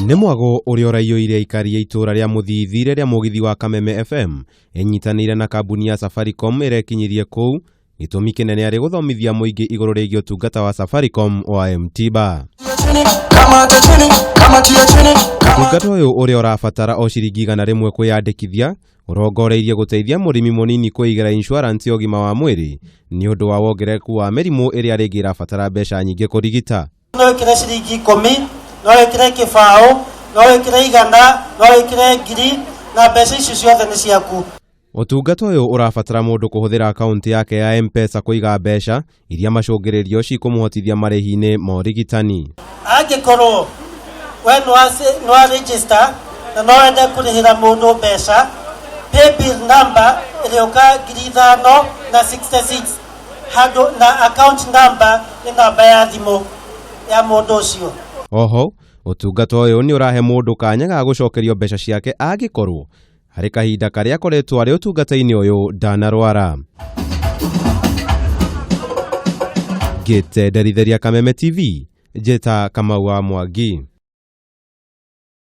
Nĩ mwago ũrĩa ũraiyũire aikari a itũũra rĩa Mũthithi rĩrĩa mũgithi wa Kameme FM ĩnyitanĩire na kambuni ya Safaricom ĩrekinyirie kũu, gĩtũmi kĩnene arĩ gũthomithia mũingĩ igũrũ rĩgiĩ ũtungata wa Safaricom wa M-Tiba. Ũtungata ũyũ ũrĩa ũrabatara o ciringi 100 kwĩyandĩkithia ũrongoreirie gũteithia mũrĩmi mũnini kwĩigĩra insurance ya ũgima wa mwĩrĩ nĩ ũndũ wa wongerereku wa mĩrimũ ĩrĩa rĩngĩ ĩrabatara mbeca nyingĩ kũrigita. No wĩkĩre ciringi 10, no wĩkĩre 0, no wĩkĩre 100, no wĩkĩre 1000, na mbeca icio ciothe nĩ ciaku. Ũtungata ũyũ ũrabatara mũndũ kũhũthĩra akaunti yake ya M-Pesa kũiga mbeca iria macũngĩrĩrio cikũmũhotithia marĩhi-inĩ ma ũrigitani. Angĩkorwo we nĩ wa register na no wende kũrĩhĩra mũndũ mbeca, paybill number ĩrĩũka 5066 handũ na account number nĩ namba ya thimũ ya mũndũ ũcio. Oho, ũtungata ũyũ nĩ ũrahe mũndũ kanya ga gũcokerio mbeca ciake angĩkorwo harĩ kahinda karĩa akoretwo arĩ ũtungata-inĩ ũyũ ndanarwara. Ngĩte Nderitheria Kameme TV, njĩta Kamau wa Mwangi.